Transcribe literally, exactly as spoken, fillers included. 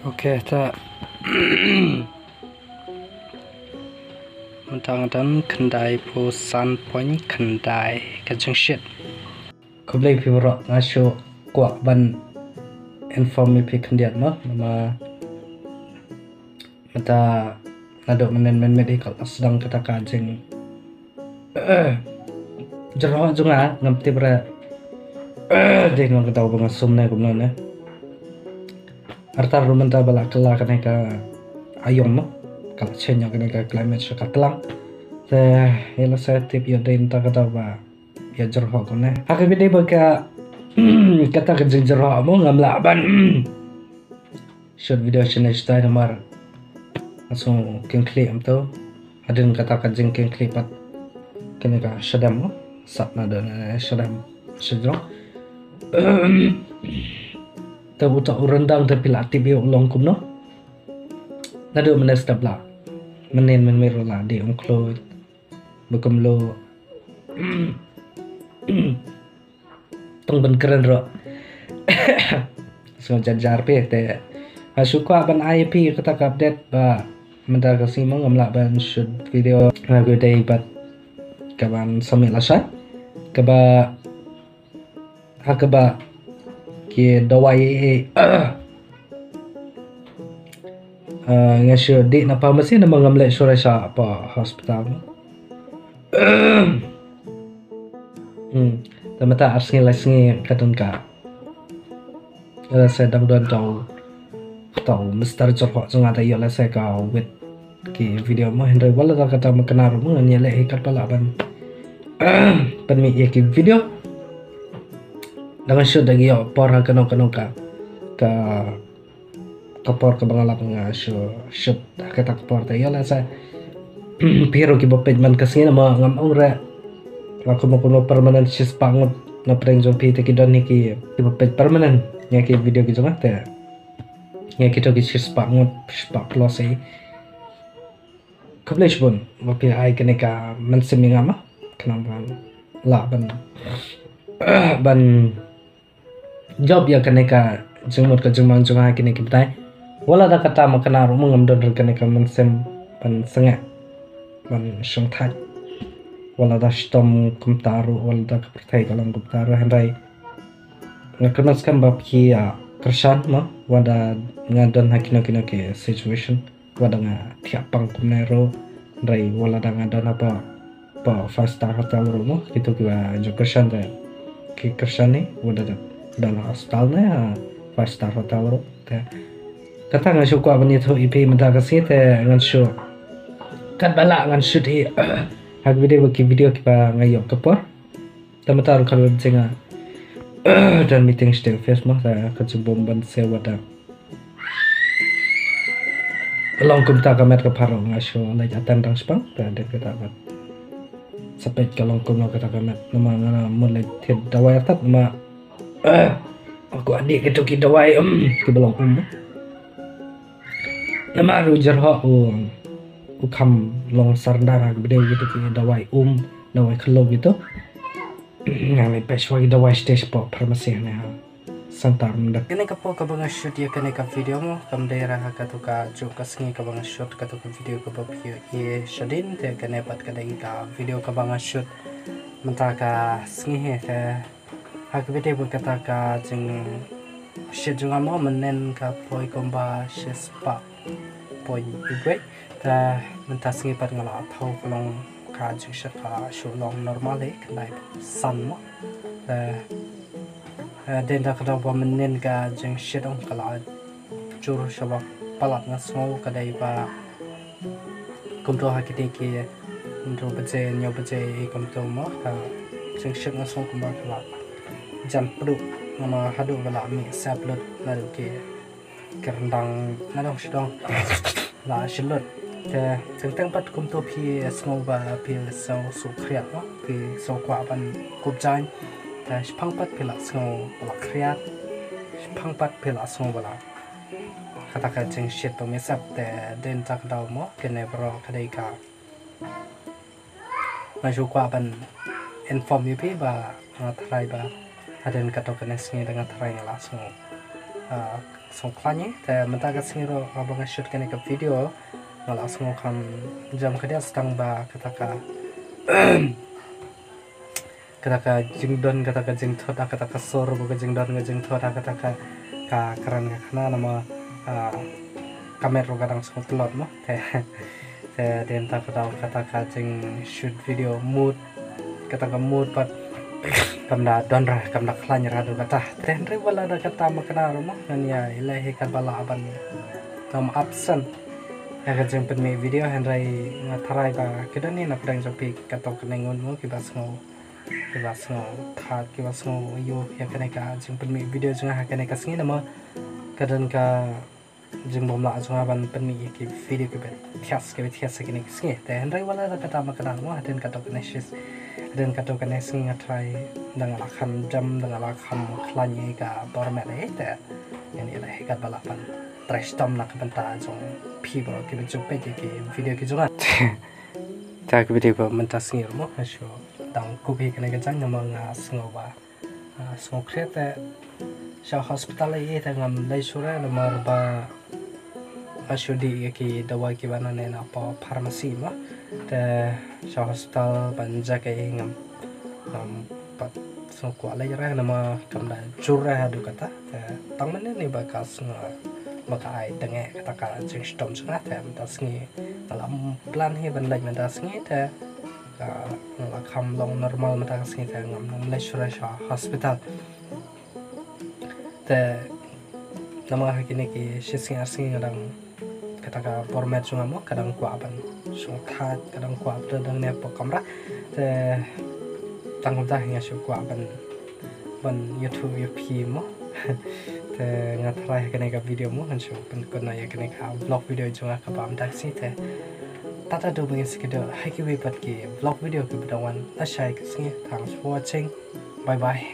Okay, ta. Mynta nga don khyndai phew san point khyndai ka jingshit. Khublei phi baroh, nga shu kwah ban inform ïa phi khyndiat mo, namar mynta naduh mynnin mynmiet hi ka la sdang kata ka jing jyrhoh jong nga, ngam tip re dei na ka daw ba nga sum ne kumno ne. Artar ruh mynta ba la kylla kane ka aïom mo, ka la change kane ka climate sha ka tlang. Te ïa la sa tip ïa dei na ka daw ba ïa jyrhoh kumne. Ha ka video ba ka kata ka jingjyrhoh mo ngam lah ban shoot video shane shatai namar nga sngew kynkhlieh kumto. Hadien kata ka jingkynkhlieh pat kane ka shadem mo, sat na da na shadem shajrong. Te uta u ryndang te phi la tip ïa u long kumno. Naduh mynne step la mynnin mynmiet ruh la dei um khluid ba kumlo. Tang ban kren ruh. Sngew jar jar phi te. Nga shu kwah ban ai phi kata ka update ba mynta ka sngi mo ngam lah ban shoot video. Nga kyrpad ka ban sa mih lashai kaba ha kaba ki dawai. Ah, nga shu dih na pharmacy namar ngam leh shuh sha pa hospital. Hmm. Te mynta ar sngi lai sngi ka don ka. Lehse dang don tau tau Mister Jyrhoh jong nga te ïoh lehse ka wit ki video mo hynrei wat la da kata ma kane ruh mo ngan ïaleh hi katba lah ban pynmih ïa ki video. Dang shoot da ki ïoh por ha kano kano ka ka ka por kaba nga lap nga shu shoot ha kata ka por te ïoh lehse phi ruh kiba peit man ka sngi namar ngam ong re la kumno kumno permanent shispah ngut na pdeng jong phi te ki don hi ki kiba peit permanent ïa ki video ki jong nga te ïa kito ki shispah ngut shispah plus hi. Khublei shibun ba phi ai kane ka mynsiem ïa nga ma khnang ban lah ban ban jop ïa kane ka jingmut ka jingmang jong nga kine ki bnai. Wat la da kata ma kane ruh ma ngam don re kane ka mynsiem ban sngewbha ban shongthait. Wat la da shitom kumta ruh wat la da ka pyrthei ka long kumta ruh hynrei nga kynmaw skhem ba phi ïa kyrshan ma wat la da nga don ha kino kino ki situation. Wat la da nga thiah pang kumne ruh hynrei wat la da nga don ha pa pa five star hotel ruh mo kito kiba jong kyrshan te ki kyrshan ni wat la da don ha hospital ne ha five star hotel ruh te kata nga shu kwah ban ïathuh ïa phi mynta ka sngi te ngan shu katba lah ngan shoot hi ha ki video ba ki video kiba nga ïoh ka por. Te mynta ruh ka jingeh don meeting sha office mo te ka jingbym ban siew wat la da long kumta ka met ka phar ruh nga shu leit attend dang spang te dep kata pat sa peit ka long kumno kata ka met namar nga mut leit thied dawai artat namar aku adik kito ki dawai um kiba long um namar u Jyrhoh u u kham long surrender ha ki video kito ki dawai um dawai khloo kito. Nga leit peit shuwa ki dawai shatei shapoh pharmacy hane ha Santa Rmdak. Kane ka por kaba nga shoot ïa kane ka video mo kam dei ra ha kato ka juk ka sngi kaba nga shoot kato ka video kaba phi ïohi shadien te kane pat ka dei ka video kaba nga shoot mynta ka sngi hi te ha ka video ba kata ka jingshit jong nga mo mynnin ka poi kumba shispah point iwei. Te mynta sngi pat nga la thaw ka long ka jingshit ka shu long normal hi khyndai san mo. Te dei da ka daw ba mynnin ka jingshit ong ka la jur shaba palat nga sngew ka dei ba kumto ha kine ki hynriew baje hynñiew baje kumto mo ka jingshit nga sngew kumba ka la jan pduh nga ma haduh ba la mih sep lut naduh ki kyrdang na dong shidong la shilut. Te teng teng pat kumto phi sngew ba phi sngew sngewkhriat mo phi sngew kwah ban kup jaiñ. Te shiphang pat phi la sngew ba la khriat shiphang pat phi la sngew ba la kata ka jingshit to mi sep te dei da ka daw mo kane baroh ka dei ka nga shu kwah ban inform ïa phi ba nga tharai ba hadien kato kane sngi da nga tharai nga la sngew Sngewkhlaiñ, te mynta ka sngi ruh haba nga shoot kane ka video, nga la sngewkham jam ka dia, sdang ba kata ka kata ka jingdon, kata ka jingthut, ah, kata ka sur, ba ka jingdon ka jingthut, ah, kata ka, ka kren ka khana namar, ah, ka met ruh ka dang sngewtlot mo. Te, te dei mynta ka daw kata ka jing shoot video mood, kata ka mood pat kam da don re, kam da khlaiñ re haduh katta. Te hynrei wat la da katta ma kane ruh mo, ngan ïa ïaleh hi katba lah ban ngam absent ïa ka jingpynmih video, hynrei nga tharai ba ki don hi na pdeng jong phi katto katne ngut mo kiba sngew, kiba sngew thait, kiba sngew ïoh ïa kane ka jingpynmih video jong nga ha kane ka sngi namar ka don ka jingbymlah jong nga ban pynmih ïa ki video kiba thiah, kiba thiah ha kane ka sngi. Te hynrei wat la da katta ma kane mo, hadien katto katne shi, hadien katto katne sngi nga tharai da nga la kham jam, da nga la kham khlaiñ ïa ka por met, eh, te ngan ïaleh hi katba lah ban trei shitom na ka bynta jong phi baroh kiba ju peit ïa ki video ki jong nga. Te ka video ba mynta sngi ruh mo, nga shu dang kup hi kane ka jaiñ namar nga sngew ba, ah, sngew khriat, te sha hospital ei ei te ngam leit shuh re namar ba nga shu dih ïa ki dawai kiba na ne na pho-, pharmacy mo. Te sha hospital ban jia ei ei ngam, ngam pat sngew kwah leit re namar kam da jur re haduh katta. Te tang mynne ne ba ka sngew, ba ka ai dang eh kata ka jingshitom jong nga, te mynta sngi nga la plan hi ban leit mynta sngi, te, ah, nga la kham long normal mynta ka sngi, te ngam, ngam leit shuh re sha hospital. Te namar ha kine ki shi sngi ar sngi nga dang, kata ka por met jong nga mo ka dang kwah ban shong thait, ka dang kwah ban dang ne pok kamra. Te tang kumta hi nga shu kwah ban, ban ïathuh ïa phi mo. Te nga tharai ha kane ka video mo ngan shu pynkut noh ïa kane ka vlog video jong nga kaba mynta ka sngi. Te tata, to ba ngin sa ïakynduh ha kiwei pat ki vlog video kiba dang wan lashai ka sngi. Thanks for watching. Bye bye.